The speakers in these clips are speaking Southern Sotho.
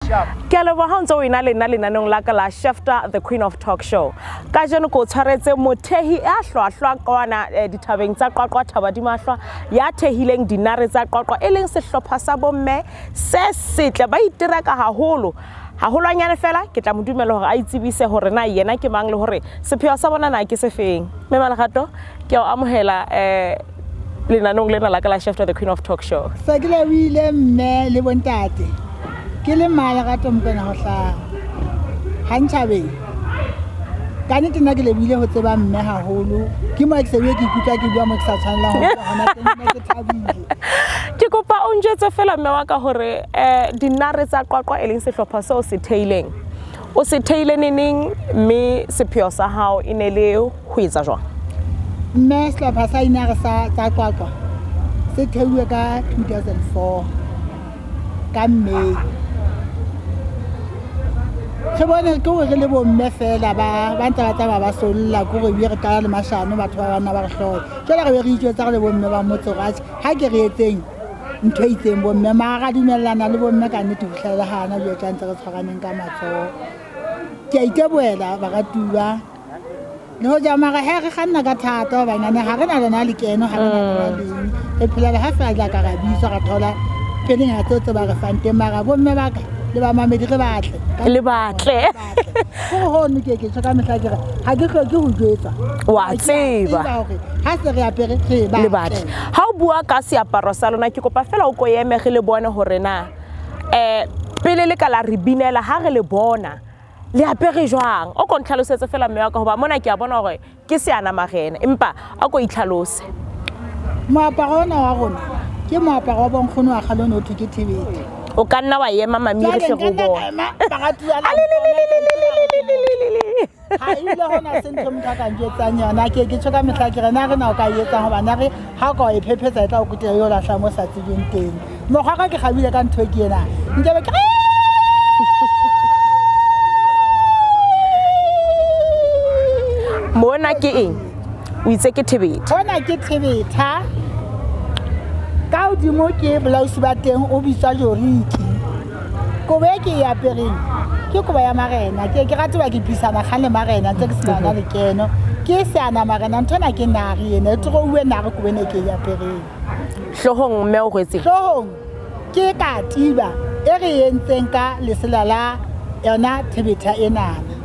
Ke a leboha ha o ntse o ena le nna lenaneong la ka la Shefta the Queen of Talk Show. Kajeno ke o tshwaretse mothehi ya hlwahlwa kwana dithabeng tsa Qwaqwa Thabadimahlwa ya thehileng Dinare tsa Qwaqwa e leng sehlopha sa bomme se setle ba itereka haholo. Haholwanyane fela ke tla mo dumela hore a itsebise hore na yena ke mang le hore sepheo sa bona na ke se feng. Mme Malerato ke a o amohela lenaneong lena la ka la Shefta the Queen of Talk Show. Se ke lebohile mme le bontate. Ke le Malerato Mokoena ho hlaha ha Ntjhabeng. Ka nnete nna ke lebohile ho tseba mme haholo. Ke mo ke se ke ikutlwa ke bua mo ke sa tshwanelang ho bua hona teng, mme ke thabile. Ke kopa o njwetse fela mme wa ka hore Dinare tsa Qwaqwa e leng sehlopha seo se theileng, o se theile neneng mme sepheo sa hao e ne le ho etsa jwang? Mme sehlopha sa Dinare tsa Qwaqwa se theuwe ka 2004 ka May. Re bone ke hore re le bomme fela ba ba ntse ba tsamaya ba solla, ke hore ebile re qala le mashano, batho ba banna ba re hloya. Jwale re be re itjwetsa re le bomme ba motse hore atjhe ha ke re etseng ntho e itseng bomme, mara ra dumellana le bomme ka nnete ho fihlela le hana jwale tla ntse re tshwaraneng ka matsoho. Ke a itebohela baratuwa le hoja mara he re kganna ka thata hobane ha re na lona lekeno, ha re na lona leng, re phela le ha fela jaaka ra bitswa ra thola pelenyana tseo tse ba re fang teng, mara bomme ba ka le bamamedi re batle le batle gore hono ke ke tjho ka mehla ke re ha ke hloke ho jwetswa, wa tseba hore ha se re apere re le batle. Ha o bua ka seaparo sa lona ke kopa fela o ko eme re le bone hore na pele le ka la re binela ha re le bona le apere jwang. O ko ntlhalosetse fela mme wa ka hoba mona ke a bona hore ke seana marena, empa a ko itlhalose. Moaparo ona wa rona ke moaparo wa bonkgono wa kgale o ne o thwe ke thebethe. O ka nna wa ema mami re hle re o bone. Ha ebile hona se ntho motho a ka njwetsang yona, ke ke tjho ka mehla ke re na re na o ka e etsang hoba na re ha o ka wa e phephetsa e tla o kutela yo lahla mo sa tsebeng teng. Mokgwa ka ke kgabile ka ntho e ke ena. Nke be ke Mona ke eng? O itse ke thebetha. Hona ke thebetha. Ka hodimo ke bolausi ba teng o bitswa joriki. Kobo e ke e apereng ke kobo ya marena. Ke ke rate ba ke pisana kgang le marena ntse ke se na lekeno. Ke seana marena ntho ena ke nare ena e trouwe nare kobo ena e ke e apereng. Hloohong mme o rwetseng? Hloohong ke katiba e re entseng ka lesela la yona thebetha enana.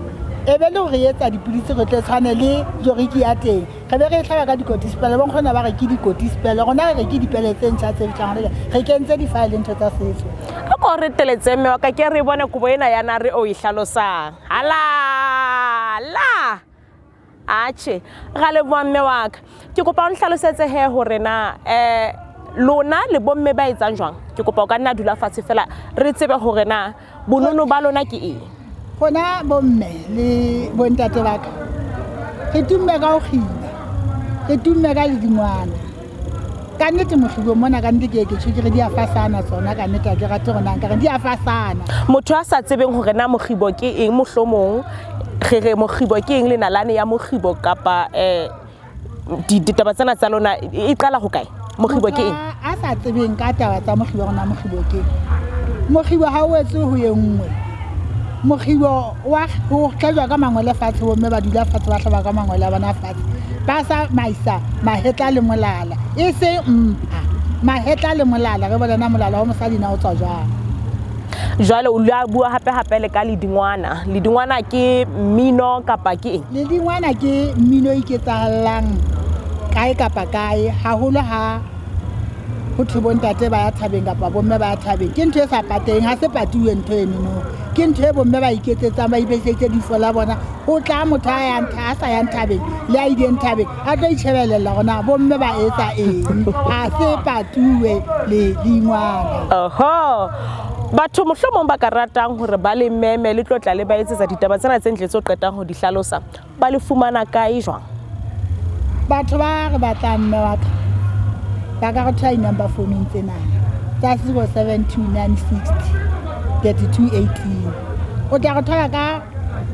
E be le hore re etsa dipidisi re tle tshwane le joriki ya teng. Re be re e hlaba ka dikotispele, bonkgono ba re ke dikotispele, rona re re ke dipele tse ntjha tse fihlang hona jwale. Re kentse di-file ntho tsa setso. A ko re teletse mme wa ka ke re bone kobo ena ya nare o e hlalosang. Halala! Atjhe, ra leboha mme wa ka. Ke kopa o nhlalosetse he hore na lona le bomme ba etsang jwang? Ke kopa o ka nna dula fatshe fela re tsebe hore na bonono ba lona ke eng. Rona bomme le bontate ba ka re tumme ka ho kgina, re tumme ka ledingwana. Ka nnete mohlubong mona ka nnete ke ke tjho ke re di a fasana tsona, ka nnete ha ke rate hore na nka re di a fasana. Motho a sa tsebeng hore na mokgibo ke eng, mohlomong re re mokgibo ke eng, lenalane ya mokgibo kapa ditaba tsena tsa lona e qala ho kae? Mokgibo ke eng? A sa tsebeng ka taba tsa mokgibo hore na mokgibo ke eng. Mokgibo ha o etswe ho e nngwe. Mokgibo wa ho hlajwa ka mangwele fatshe, bomme ba dula fatshe ba hlaba ka mangwele a bona fatshe. Ba sa maisa mahetla le molala, e se mpa. Mahetla le molala, re bona na molala wa mosadi na o tswa jwang. Jwale o la bua hape hape le ka ledingwana. Ledingwana ke mmino kapa ke eng? Ledingwana ke mmino e iketsahallang kae kapa kae, haholo ha ho thwe bontate ba ya thabeng kapa bomme ba ya thabeng. Ke ntho e sa pateheng, ha se patiwe ntho enono. Ke ntho e bomme ba iketsetsang, ba ipesetse difo la bona. Ho tla motho a yang a sa yang thabeng le a ileng thabeng a tlo itjhebelella hore na bomme ba etsa eng. Ha se patuwe ledingwana. Oho. Batho mohlomong ba ka ratang hore ba le meme le tlo tla le ba etsetsa ditaba tsena tse ntle tseo qetang ho di hlalosa, ba le fumana kae jwang? Batho ba re batlang mme wa ka ba ka re thola di-number founung tsena tsa 072 960 3218. O tla re thola ka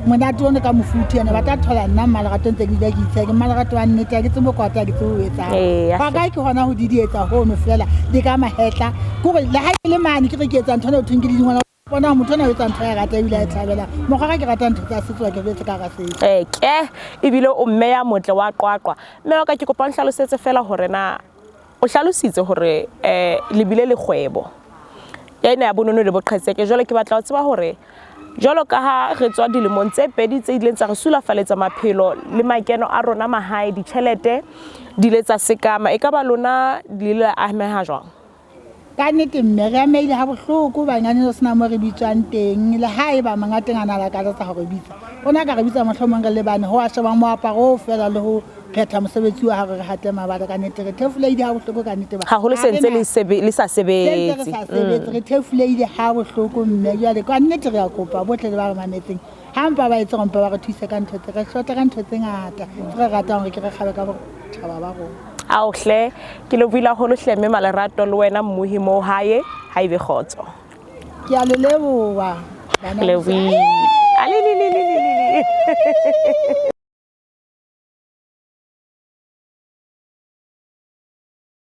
monate ono ka mofuthu ene, ba tla thola nna Mmalerato ntse ke dula ke itsheke. Mmalerato wa nnete, ha ke tsebe kwata, ha ke tsebe ho etsang. Hwa ka ke hona ho didietsa hono fela le ka mahetla. Ke hore le ha ke le mane ke re ke etsa ntho ena ho thweng ke le dingwana. Bona motho ona o etsa ntho ya rata ebile a e thabela. Mokgwa ka ke rata ntho tsa setso ke jwetse ka hara setso. Ee, ke ebile o mme ya motle wa Qwaqwa. Mme wa ka ke kopa o nhlalosetse fela hore na o hlalositse hore um le bile le kgwebo ena ya bonono le boqhetseke. Jwale ke batla ho tseba hore jwalo ka ha re tswa dilemong tse pedi tse ileng tsa re sulafaletsa maphelo le makeno a rona mahae, ditjhelete di ile tsa sekama. Ekaba lona le ile la ameha jwang? Ka nnete mme re amehile ha bohloko banyane re sena mo re bitswang teng le ha eba mongateng a na lakaletsa ho re bitsa o na ka re bitsa mohlomong re lebane ho a sheba moaparo oo fela le ho phetha mosebetsi wa hore re hate mabala. Ka nnete re thefulehile ha bohloko ka nnete haholo se ntse le sa sebetse re sa sebetse re thefulehile ha bohloko mme jwale ka nnete re a kopa bohle le ba re mametseng ha mpa ba etse gore mpa ba re thuse ka ntho tse re hlota ka ntho tse ngata tse re ratang gore ke re kgabe ka botjhaba ba rona. Ao hle, ke lebohile haholo hle mme Malerato le wena mmuhi moo hae, ha ebe kgotso. Ke a le leboha. Lebohile.